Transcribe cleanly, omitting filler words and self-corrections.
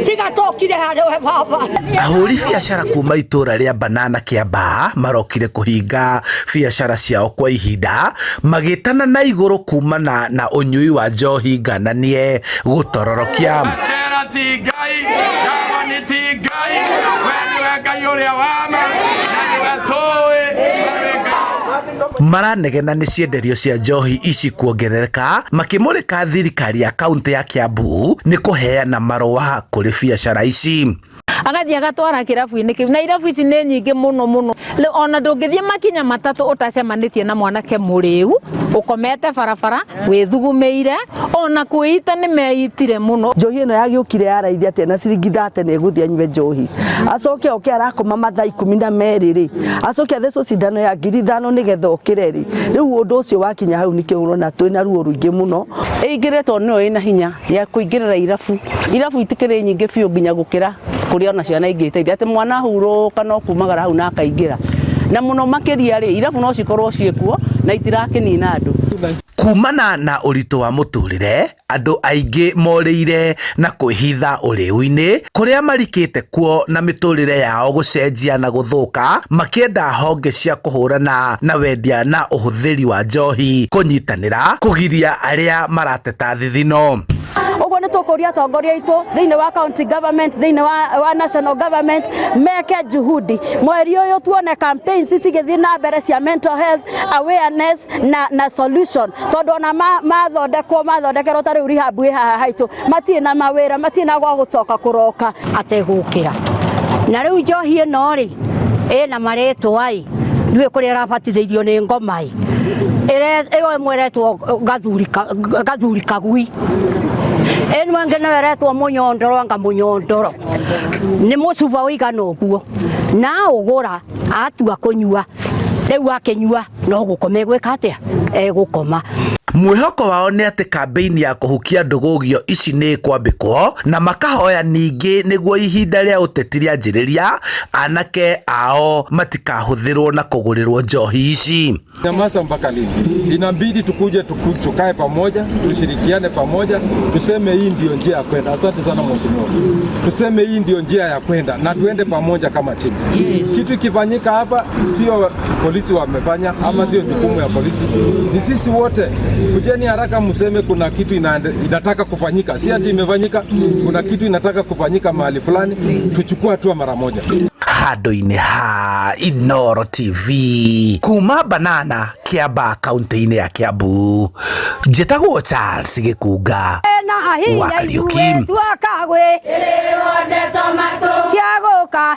Tiga tokire harĩ we baba. Ahũri biacara kuma itũra rĩa Banana Kiambaa marokire kũhinga biacara ciao kwa ihinda magĩtana na igũrũ kumana na ũnyui wa njohi ngananie gũtororokia. Cera ti Ngai, Ndawa ti Ngai, we nĩwe Ngai ũrĩa wa ma, na nĩwe tũĩ, we nĩ Ngai. Maranegena nĩ cienderio cia njohi ici kuongerereka makĩmũrĩka thirikari ya kaunti ya Kiambu nĩ kũheana marũa kũrĩ biacara ici. Agathiĩ agatwara kĩrabu-inĩ kĩu, na irabu ici nĩ nyingĩ mũno mũno. Rĩu ona ndũngĩthiĩ makinya matatũ ũtacemanĩtie na mwanake mũrĩu ũkomete barabara wĩthugumĩire, ona kwĩita nĩ meitire mũno. Njohi ĩno yagĩũkire ya raithi atĩa na ciringi 30 nĩ egũthiĩ anyue njohi, acoke oke arakoma mathaa 12 rĩ, acoke athecwo cindano ya 5,000 nĩgetha okĩre rĩ. Rĩu ũndũ ũcio wakinya hau nĩkĩo ũrona twĩna ruo rũingĩ mũno. Ĩingĩre tondũ nĩyo ĩna hinya ya kũingĩrĩra irabu. Irabu itikĩrĩ nyingĩ biũ nginya gũkĩra kũrĩa ona ciana ingĩteithia atĩ mwana ahurũka no kumagara hau na akaingĩra. Na mũno makĩria rĩ, irabu no cikorwo ciĩkuo na itirakĩnina andũ. Kumana na ũritũ wa mũtũrĩre, andũ aingĩ morĩire na kwĩhitha ũrĩu-inĩ kũrĩa marikĩte kuo na mĩtũrĩre yao gũcenjia na gũthũka, makĩenda honge cia kũhũrana na wendia na ũhũthĩri wa njohi kũnyitanĩra kũgiria arĩa marateta thithino. Ũguo nĩ tũkũria atongoria aitũ thĩinĩ wa county government, thĩinĩ wa national government meke juhudi mweri ũyũ tuone campaigns cigĩthiĩ na mbere cia mental health awareness na solution, tondũ ona mathondekwo mathondekerwo ta rĩu rehab ĩ haha haitũ, matirĩ na mawĩra, matirĩ na gwa gũcoka kũroka. Ategũkĩra na rĩu njohi ĩno rĩ ĩna marĩtwa ĩ ndiũĩ kũrĩa ĩrabatithĩirio nĩ ngoma ĩ ĩyo ĩmwe ĩretwo gathuri kagui, ĩno ĩngĩ nayo ĩretwo mũnyondoro, anga mũnyondoro nĩ mũcuba ũigana ũguo na ũgũra atua kũnyua, rĩu akĩnyua no gũkoma egwĩka atĩa, egũkoma. Mwĩhoko wao nĩ atĩ kambĩini ya kũhukia ndũgũgio ici nĩ ĩkwambĩkwo na makahoya ningĩ nĩguo ihinda rĩa ũteti rĩanjĩrĩria anake ao matikahũthĩrwo na kũgũrĩrwo njohi ici. Nyamaza mpaka lini? Inabidi tukuje tukae pamoja, tushirikiane pamoja, tuseme hii ndio njia ya kwenda. Asante sana mheshimiwa. Tuseme hii ndio njia ya kwenda na tuende pamoja kama timu. Kitu ikifanyika hapa sio polisi wamefanya ama sio jukumu ya polisi, ni sisi wote. Kujeni haraka mseme kuna kitu inataka kufanyika, si ati imefanyika. Kuna kitu inataka kufanyika mahali fulani, tuchukue hatua mara moja. Handũ-inĩ ha Inooro TV kuma Banana Kiambaa kaunti-inĩ ya Kiambu, njĩtagwo Charles Gĩkunga na ahinya wa Kariuki. Ithuĩ tuakagwĩ ciagũka.